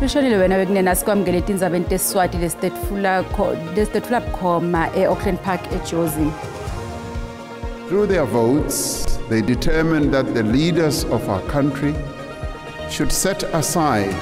Lishonile wena wekunene sikwamukele etindzabeni tesiswati lesitetfula bukhoma e-Auckland Park eJozi. Through their votes, they determined that the leaders of our country should set aside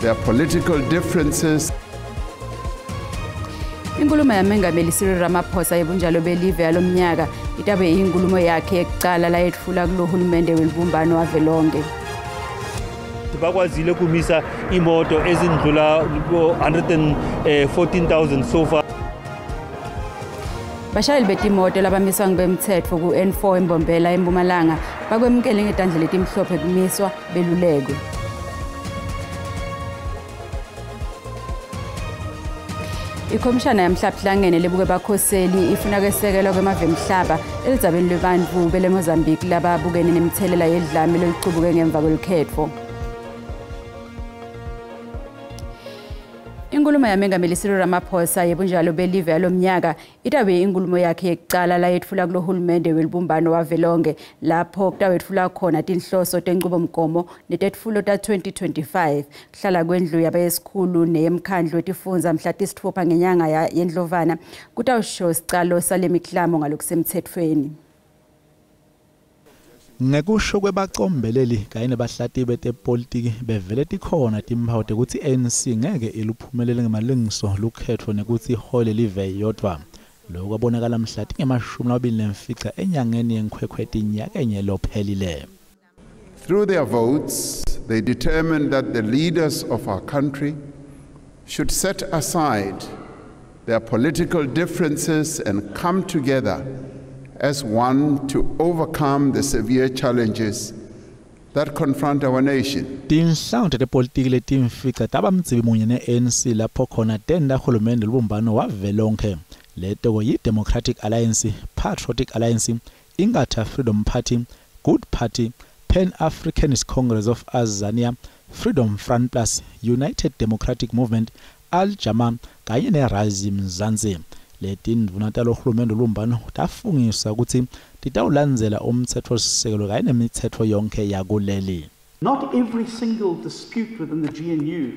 their political differences. Inkulumo yaMengameli Cyril Ramaphosa yebunjalo belive yalomnyaka itabe iyinkulumo yakhe yekucala layetfula kulohulumende welibumbano wavelonkhe. Bakwazile kumisa imoto ezindlula 114,000 so far. Bashayeli betimoto labamiswa ngibemthetfo ku-N4 eMbombela eMpumalanga bakwemukele ngetandla letimhlophe kumiswa belulekwe. Ikhomishana yamhlabuhlangene lebuke bakhoseli ifuna kwesekelwa kwemave emhlaba elidzabeni lwebantfu bele-Mozambique lababukene nemithelela yedlame lolucubuke ngemva kwelukhetfo. Inkulumo yaMengameli Cyril Ramaphosa yebunjalo belive yalomnyaka itabe inkulumo yakhe yekucala layetfula kulohulumende welibumbano wavelonkhe lapho kutawetfula khona tinhloso tenchubomgomo netetfulo ta-2025. Kuhlala kwendlu yabayesikhulu neyemkhandlu wetifundza mhla tisitfupha ngenyanga yeNdlovana kutawusho sicalo sale miklamo ngalokusemtsetfweni. Ngekusho kwebacombeleli kanye nebahlati betepolitiki bevele tikhona timphawu tekutsi ANC ngeke iluphumelele ngemalengiso lukhetfo nekutsi ihole live yodvwa. Lokhu kwabonakala mhla tinge-25 enyangeni yeNkhwekhweti nyakenye lophelile. Through their votes, they determined that the leaders of our country should set aside their political differences and come together as one to overcome the severe challenges that confront our nation. Tinhlango tepolitiki letimfica taba mdzibi munye ne-ANC lapho khona tenta hulumende lubumbano wavelonkhe. Leto yi-Democratic Alliance, Patriotic Alliance, Inkatha Freedom Party, Good Party, Pan-Africanist Congress of Azania, Freedom Front Plus, United Democratic Movement, Al Jama kanye ne-Rise Mzansi. Letindvuna talohulumende lubumbano tafungisa kutsi titawulandzela umtsetfosisekelo kanye nemitsetfo yonkhe yakuleli. Not every single dispute within the GNU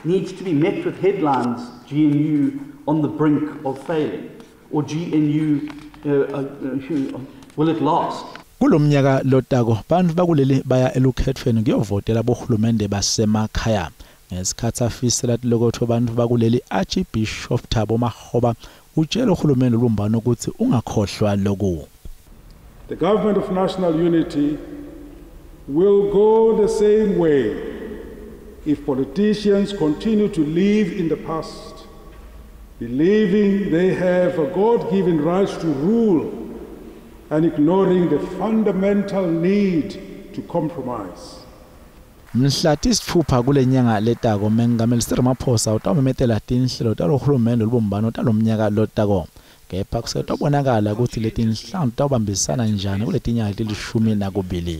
needs to be met with headlines, GNU on the brink of failing, or GNU will it last? Kulomnyaka lotako bantfu bakuleli baya elukhetfweni kuyovotela bohulumende basemakhaya. Ngesikhatsi afisela tilokotfo bantfu bakuleli Archbishop Thabo Makgoba utjela uhulumende lubumbano kutsi ungakhohlwa loku. The government of national unity will go the same way if politicians continue to live in the past, believing they have a God-given right to rule and ignoring the fundamental need to compromise. Mhla tisitfupha kule nyanga letako Mengameli Cyril Ramaphosa utawumemetela tinhlelo talohulumende lubumbano talomnyaka lotako. Kepha kusetawubonakala kutsi letinhlango titawubambisana njani kuletinyanga leti-12.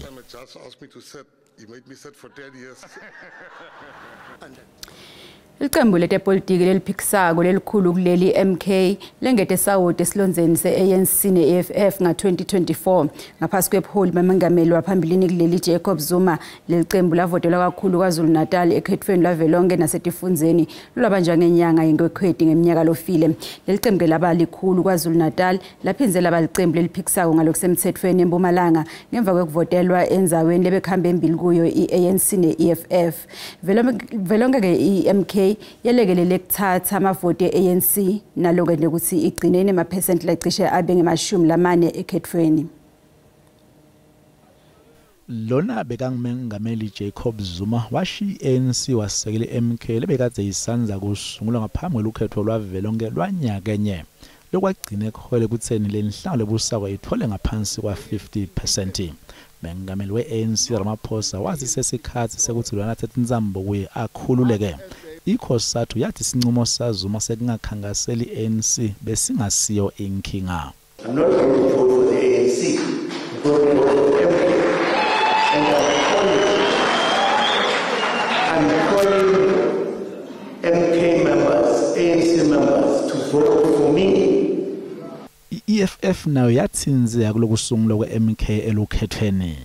Licembu letepolitiki leliphikisako lelikhulu kuleli MK lengete sawoti esilondzeni se-ANC ne-EFF nga-2024 ngaphasi kwebuholi bamengameli waphambilini kuleli Jacob Zuma. Leli cembu lavotelwa kakhulu KwaZulu-Natal ekhethweni lwavelonkhe nasetifundzeni lolwabanjwa ngenyanga yeNkhwekhweti ngeminyaka lofile. Leli cembu laba likhulu KwaZulu-Natal laphindze laba licembu leliphikisako ngalokusemtsetfweni eMpumalanga ngemva kwekuvotelwa endzaweni lebekuhambe embili kuyo i-ANC ne-EFF. Velonke-ke i-MK yelekelele kuthatha amavoti e-ANC naloko nekuthi igcine inemaphesenti lacishe abe nge-40 ekhethweni. Lona bekangumengameli Jacob Zuma washiya i-ANC wasekela i-MK lebekadze isandza kusungulwa ngaphambi kwelukhetfo lwavelonkhe lwanyakenye. Lokwagcine kuholele ekutseni lenhlangano lebusako itfole ngaphansi kwa-50%. Mengameli we-ANC Ramaphosa wathi sesikhatsi sekutsi lona athathe intsambo kuye akhululeke. ICOSATU yathi sincumo saZuma sekungakhankaseli i-ANC besingasiyo inkinga. I'm not going to vote for the ANC. I'm going to vote for MK. And I'm calling MK members, ANC members to vote for me. I-EFF nayo yatsinzeka kulokusungulwa kwe-MK elukhethweni.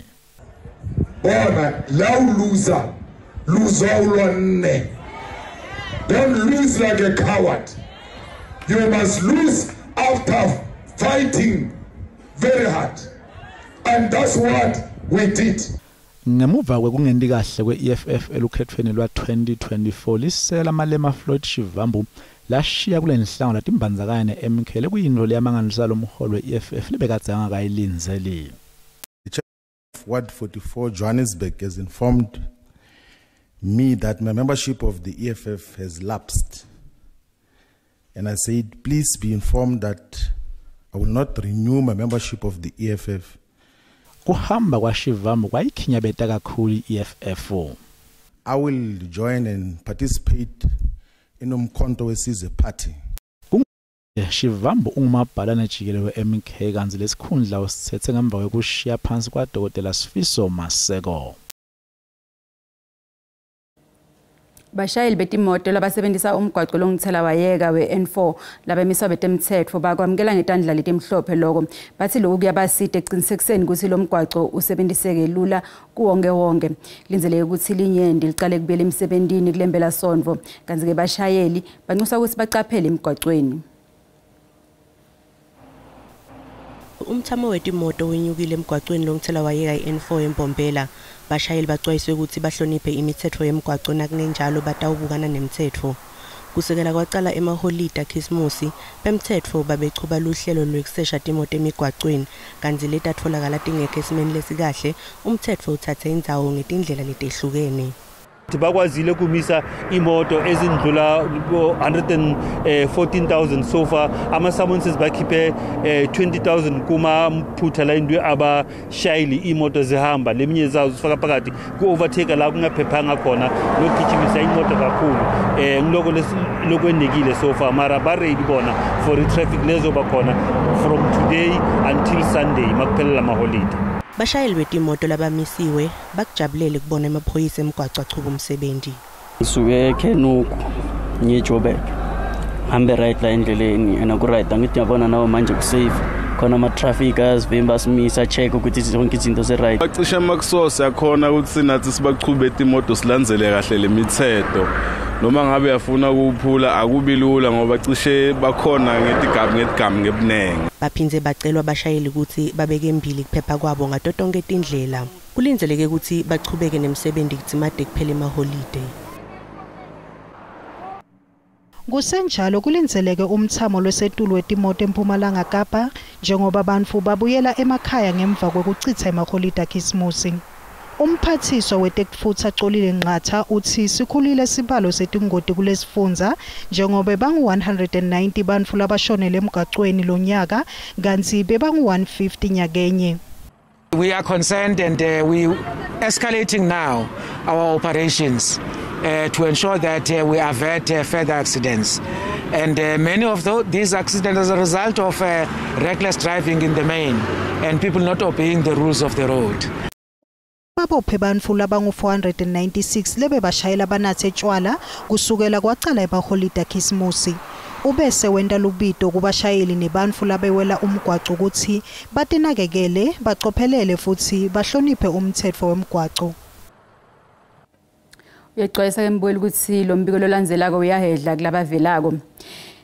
Bona la o loser, loser o lwanne. Don't lose like a coward. You must lose after fighting very hard. And that's what we did. Ngemuva kwekungenti kahle kwe-EFF elukhethweni lwa-2024 lisela Malema Floyd Shivambu lashiya kule nhlangano latimbandzakanya ne-MK lekuyintfo leyamangalisa lomholi we-EFF lebekadze angakayilindzeli. The chair of Ward 44 Johannesburg has informed me that my membership of the EFF has lapsed. And I said, please be informed that I will not renew my membership of the EFF. Kuhamba kwaShivambu kwayikhinyabeta kakhulu i-EFF. I will join and participate in Umkhonto weSizwe Party. Shivambu ungumabhalane jikelele we-MK kantsi lesikhundla usithethe ngemva kwekushiya phansi kwaDokotela Sifiso Maseko. Bashayeli betimoto labasebenzisa umgwaqo longuthelawayeka we-N4 labemiswa betemtsetfo bakwamukela ngetandla letimhlophe loko bathi lokhu kuyabasita ekuqinisekiseni kutsi lo mgwaco usebenziseke lula kuwonke wonke. Lindzeleke kutsi linyenti licale kubuyela emsebentini kulembela sontfo kantsi-ke bashayeli banxusa kutsi bacaphele emgwacweni. Umthamo wetimoto wenyukile emgwacweni longuthelawayeka i-N4 eMbombela. Bashayeli bacwayiswe ukuthi bahloniphe imithetho yemgwaco nakungenjalo batawubukana nemthetho. Kusukela kwacala emaholide akhisimusi, bemthetho babechuba luhlelo lwekusesha timoto emigwacweni kantsi letatfolakala tingekho esimeni lesikahle, umthetho uthathe indzawo ngetindlela letehlukene. Bakwazile kumisa imoto ezindlula 114,000 so far. Ama-summonses bakhiphe 20,000 kumaphutha la into abashayeli imoto zihamba leminye zazo zifaka phakathi ku-overtake la kungaphephanga khona lokugijimisa imoto kakhulu. Ngiloko lokwendekile so far, mara ba-ready bona for i-traffic lezoba khona from today until Sunday makuphelela amaholide. Bashayeli betimoto labamisiwe bakujabulele kubona emaphoyisa emgwaco achuba umsebenzi. Ngisuke eKenuku ngiye eJoburg. Hambe right la endleleni and ku right angithi ngiyabona nawe manje ku safe. Khona ama traffic asivimba simisa check ukuthi zonke izinto ze right. Bacishe amakusource yakhona ukuthi nathi sibachube imoto silandzele kahle lemithetho. Noma ngabe yafuna ukuphula akubi lula ngoba cishe bakhona ngetigamu ngebunenge. Baphindze bacelwa abashayeli ukuthi babeke embili kuphepha kwabo ngato tonke tindlela. Kulindzeleke ukuthi bachubeke nemsebenzi kudzimate kuphele emaholide. Kusenjalo kulindzeleke umthamo lwesetulu wetimoto eMpumalanga Kapa njengoba bantfu babuyela emakhaya ngemva kwekuchitha emaholide akhisimusi. Umphathiswa wetekutfutsa Xolile Nqatha utsi sikhulile sibalo setingoti kulesifundza njengoba bangu-190 bantfu labashonele emgwacweni lonyaka kantsi bebangu-150 nyakenye. We are concerned and we escalating now our operations to ensure that we avert further accidents. And many of these accidents as a result of reckless driving in the main and people not obeying the rules of the road. Babophe bantfu labangu-496 lebebashayela banatse tjwala kusukela kwacala emaholide akhisimusi. Ubese wenta lubito kubashayeli nebantfu labewela umgwaco kutsi batinakekele, bacophelele futsi bahloniphe umtsetfo wemgwaco. Uyacwayisa ke mbukeli kutsi lo mbiko lolandzelako uyahedla kulabavelako.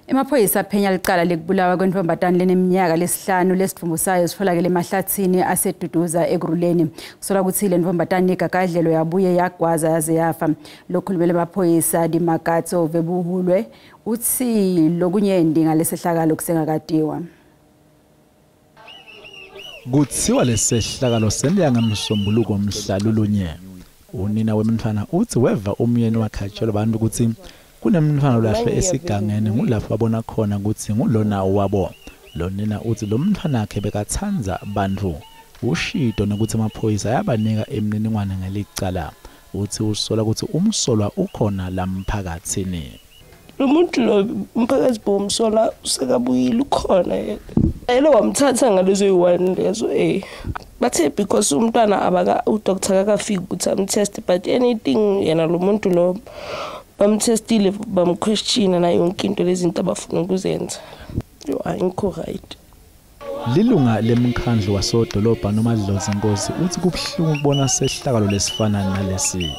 Emaphoyisa aphenya licala lekubulawa kwentfombatane leneminyaka lesihlanu lesidvumbu sayo sitfolakele emahlatsini aseDuduza Ekurhuleni. Kusolwa kutsi le ntfombatane igagadlelo yabuye yagwaza yaze yafa. Lokhulumela emaphoyisa Dimakatso Vebuhulwe utsi lokunyenti ngalesehlakalo kusengakatiwa. Kutsiwa lesehlakalo senteka ngemsombuluko mhla lulunye. Unina wemntfwana utsi weva umyeni wakhe atjela bantfu kutsi kunemntfwana olahlwe esigangeni ngulapho babona khona kutsi ngulona wabo. Lonina utsi lo mntfwana wakhe bekatsandza bantfu. Ushito nekutsi emaphoyisa ayabanika imininingwane ngelicala. Utsi usola kutsi umsolwa ukhona lamphakatsini. Lo muntu lo umphakathi bomsola usekabuyile ukhona yena. Yena wamthatha ngalezo yi-1 lezo bathe because umntwana abaka udoctor akafiki ukuthi amtest but anything yena lo muntu lo bamtestile bamquestiona na yonke into lezinto abafuna ukuzenza. Yo ayikho right. Lilunga lemkhandlu wasodolobha Nomadlozi Nkosi uthi kubuhlungu ukubona sehlakalo lesifana nalesi.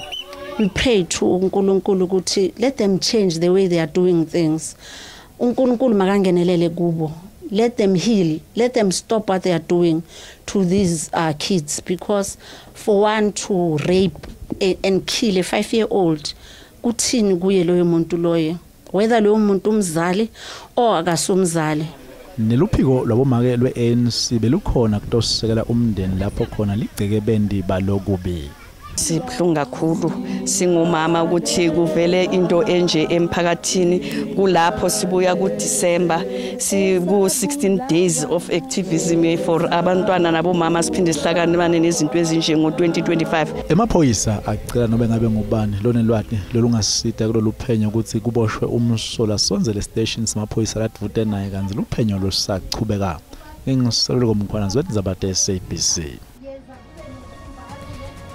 We pray to uNkulunkulu ukuthi let them change the way they are doing things. uNkulunkulu makangenelele kubo. Let them heal. Let them stop what they are doing to these kids, because for one to rape and kill a 5-year-old, kuthini kuye loyo muntu loyo, whether loyo muntu umzali or akasumzali. Neluphiko lwabomake lwe-ANC belukhona kutosekela umndeni lapho khona ligceke bendi balokubi. Sibuhlungu kakhulu singumama ukuthi kuvele into enje emphakathini, kulapho sibuya ku December siku 16 days of activism for abantwana nabomama, siphinde sihlangane nezinto ezinje ngo2025. Emaphoyisa acela nobe ngabe ngubani lonelwati lolungasita kulolu phenyo ukuthi kuboshwe umsola sonzele station samaphoyisa ladvute naye, kanti luphenyo lusachubeka. Ngingisoloko Mkhwanazi wetindzaba te-SABC.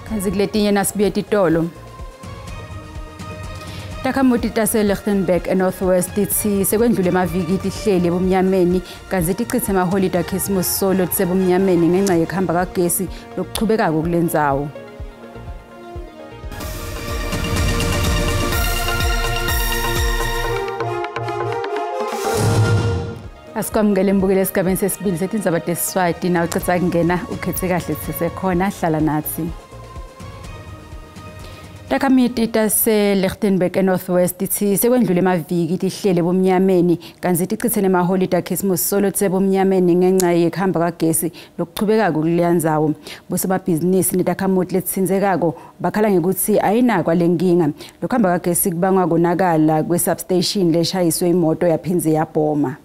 Kanti nasibuye titolo. Takhamuti tase-Lichtenburg eNorth West titsi sekwendlule emaviki tihleli ebumnyameni, kanti tichithe emaholide akhisimusi solo tisebumnyameni ngenxa yekuhamba kagesi lokuchubekako kule ndzawo. Asikwamukele embukele esigabeni sesibili setindzaba tesiswati, nawe ucitsa kungena ukhethe kahle sisekhona, hlala nathi. Takhamiti tase-Lichtenburg eNorth West titsi sekwendlule emaviki tihleli ebumnyameni, kanti tichithe nemaholide akhisimusi solo tisebumnyameni ngenxa yekuhamba kagesi lokuchubekako kuleya ndzawo. Bosomabhizinisi netakhamuti letitsintsekako bakhala ngekutsi ayinakwa le nkinga. Lokuhamba kagesi kubangwa konakala kwe-substation leshayiswe imoto yaphindze yabhoma.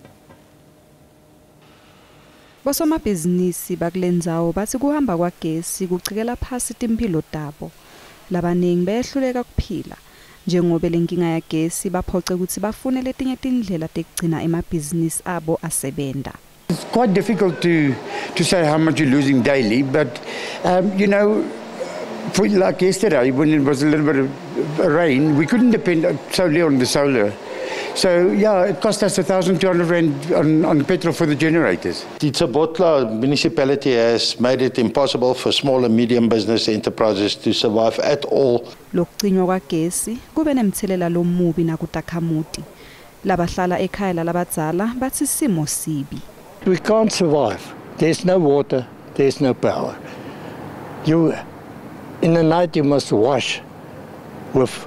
Bosomabhizinisi bakulendzawo batsi kuhamba kwagesi kucikela phasi timphilo tabo. Labaningi bayehluleka kuphila njengoba lenkinga yagesi baphoce ukuthi bafune letinye tindlela tekugcina emabhizinisi abo asebenta. It's quite difficult to say how much you're losing daily, but you know, for like yesterday when it was a little bit of rain, we couldn't depend solely on the solar. So yeah, it cost us 1,200 rand on petrol for the generators. Ditsobotla municipality has made it impossible for small and medium business enterprises to survive at all. Lokucinywa kwagesi kube nemthelela lomubi nakutakhamuti. Labahlala ekhaya lalabadzala batsi simo sibi. We can't survive. There's no water, there's no power. You, in the night you must wash with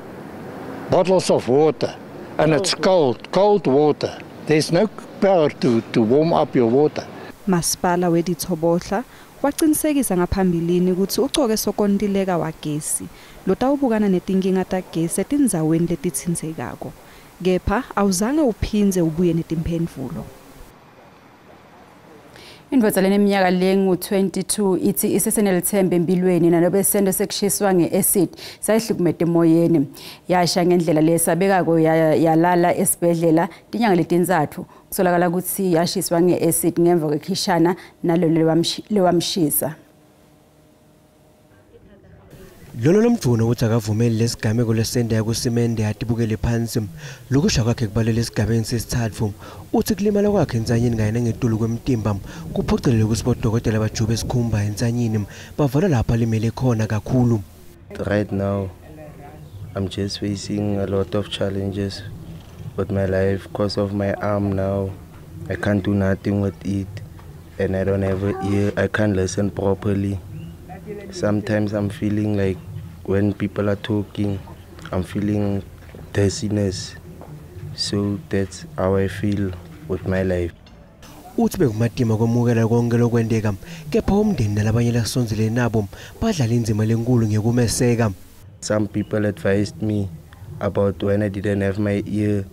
bottles of water. And it's cold, cold water. There's no power to warm up your water. Masipala weDitsobotla waqinisekisa ngaphambilini ukuthi ucoke sokontileka wagesi lotawubukana netinkinga tagesi etindzaweni letitsintsekako. Kepha awuzange uphindze ubuye netimphendvulo. Indvodza leneminyaka lengu-22 ithi isesenelithemba empilweni nanobe sento sekushiswa nge-acid sayihlukumete emoyeni. Yasha ngendlela lesabekako yalala esibhedlela tinyanga letintsatfu. Kusolakala kutsi yashiswa nge-acid ngemva kwekhishana nalolo lewamshisa. Lolo lomvuno uthi akavumeli lesigameko lesenda yakusimende atibukele phansi. Lokusha kwakhe kubalele esigabeni sesithathu. Uthi kulimala kwakhe entsanyeni kanye nangetulu kwemtimba kuphocelele ukuthi bodokotela bajube esikhumba entsanyeni bavala lapha alimele khona kakhulu. Right now I'm just facing a lot of challenges with my life because of my arm now. I can't do nothing with it and I don't have an ear. I can't listen properly. Sometimes I'm feeling like when people are talking, I'm feeling dizziness. So that's how I feel with my life. Uthi bekumatima kwemukela konke lokwenteka, kepha umndeni nalabanye lasondzele nabo badlala indzima lenkulu ngekumeseka. Some people advised me about when I didn't have my ear,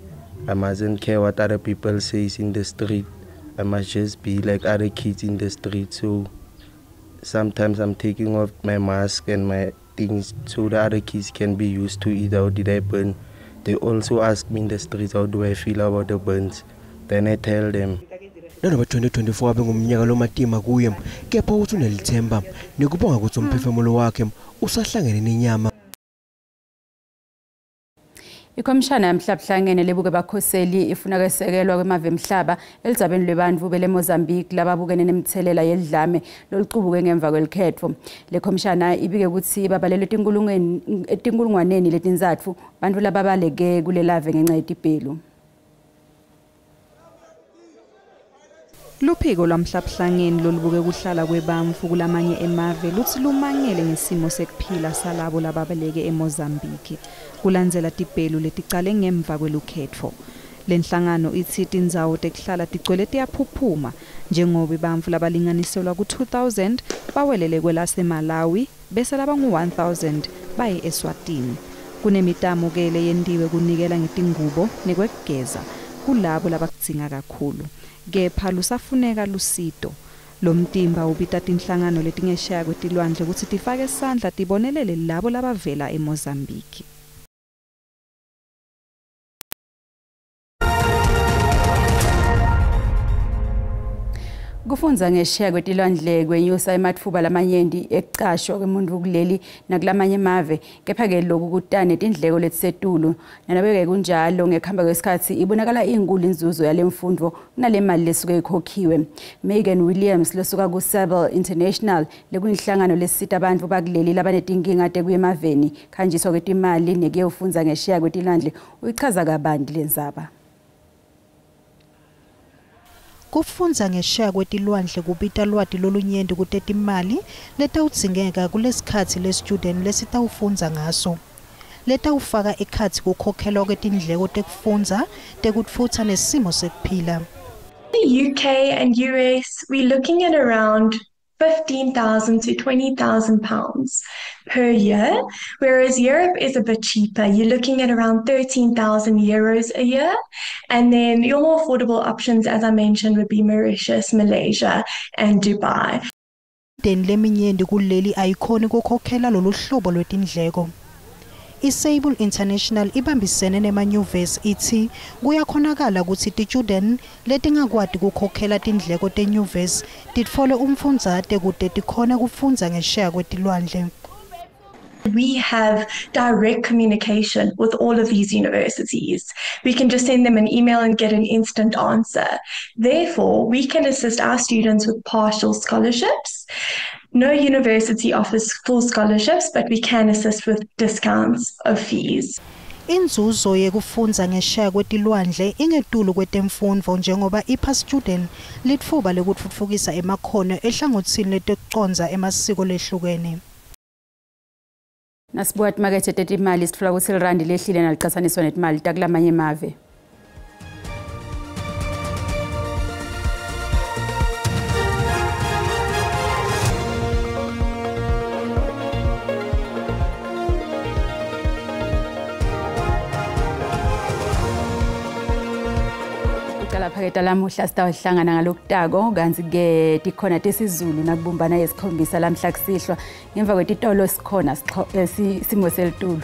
I mustn't care what other people say in the street. I must just be like other kids in the street. So sometimes I'm taking off my mask and my things so the other kids can be used to it. How did I burn? They also ask me in the streets, how do I feel about the burns? Then I tell them. Nanoba 2024 abe ngumnyaka lomatima kuye, kepha uthi unelithemba nekubonga ukuthi umphefumulo wakhe usahlangene nenyama. Ikhomishana yamhlabuhlangene lebuke bakhoseli ifuna kwesekelwa kwemave emhlaba elidzabeni lwebantfu bele Mozambique lababukene nemithelela yelidlame lolucubuke ngemva kwelikhetfo. Le khomishana ibike kutsi babalelwe etinkulungwaneni letintsatfu bantfu lababaleke kulelave ngenca yetibhelu. Luphiko lwamhlabuhlangene lolubuke kuhlala kwebantfu kulamanye emave lutsi lumangele ngesimo sekuphila salabo lababaleke eMozambique kulandzela tibhelu leticale ngemva kwelukhetfo. Lenhlangano itsi tindzawo tekuhlala tigcwele tiyaphuphuma njengoba bantfu labalinganiselwa ku-2000 bawelele kwelaseMalawi bese labangu-1000 baye eSwatini. Kunemitamo-ke leyentiwe kunikela ngetingubo nekwekugeza kulabo labakudzinga kakhulu. Kepha lusafuneka lusito. Lomtimba ubita tinhlangano letingeshaya kwetilwandle kutsi tifake sandla tibonelele labo labavela eMozambique. Kufundza ngesheya kwetilwandle kwenyusa ematfuba lamanyenti ekucashwa kwemuntfu kuleli nakulamanye emave, kepha-ke loku kutane tindleko letisetulu. Nanobe-ke kunjalo, ngekuhamba kwesikhatsi ibonakala inkulu inzuzo yale mfundvo kunale mali lesuke ikhokhiwe. Megan Williams losuka ku-Sable International lekuyinhlangano lesita bantfu bakuleli labanetinkinga tekuya emaveni khanjiswa kwetimali nekuyewufundza ngesheya kwetilwandle uyichaza kabanti lendzaba. Kufundza ngesheya kwetilwandle kubita lwati lolunyenti kutetimali letawudzingeka kulesikhatsi lesitudent lesitawufundza ngaso. Letawufaka ekhatsi kukhokhelwa kwetindleko tekufundza, tekutfutsa nesimo sekuphila. The UK and US, we're looking at around 15,000 to 20,000 pounds per year, whereas Europe is a bit cheaper. You're looking at around 13,000 euros a year. And then your more affordable options, as I mentioned, would be Mauritius, Malaysia, and Dubai. Imindeni leminyenti kuleli ayikhoni kukhokhela lolu hlobo lwetindleko. I-Sable International ibambisene nemanyuvesi itsi kuyakhonakala kutsi titudent letingakwati kukhokhela tindleko tenyuvesi titfole umfundzate kute tikhone kufundza ngesheya kwetilwandle. We have direct communication with all of these universities. We can just send them an email and get an instant answer. Therefore, we can assist our students with partial scholarships. No university offers full scholarships, but we can assist with discounts of fees. Inzuzo yekufundza ngesheya kwetilwandle ingetulu kwetemfundvo njengoba ipha student litfuba lekutfutfukisa emakhono ehlangotsini letekucondza emasiko lehlukene. Nasibuka timakethe tetimali sitfola kutsi lirandi lehlile nalicatsaniswa netimali takulamanye emave. Phaketa lamuhla sitawuhlangana ngalokutako kantsi-ke tikhona tesiZulu nakubumbana yesikhombisa lamhla kusihlwa ngemva kwetitolo sikhona simo selitulu.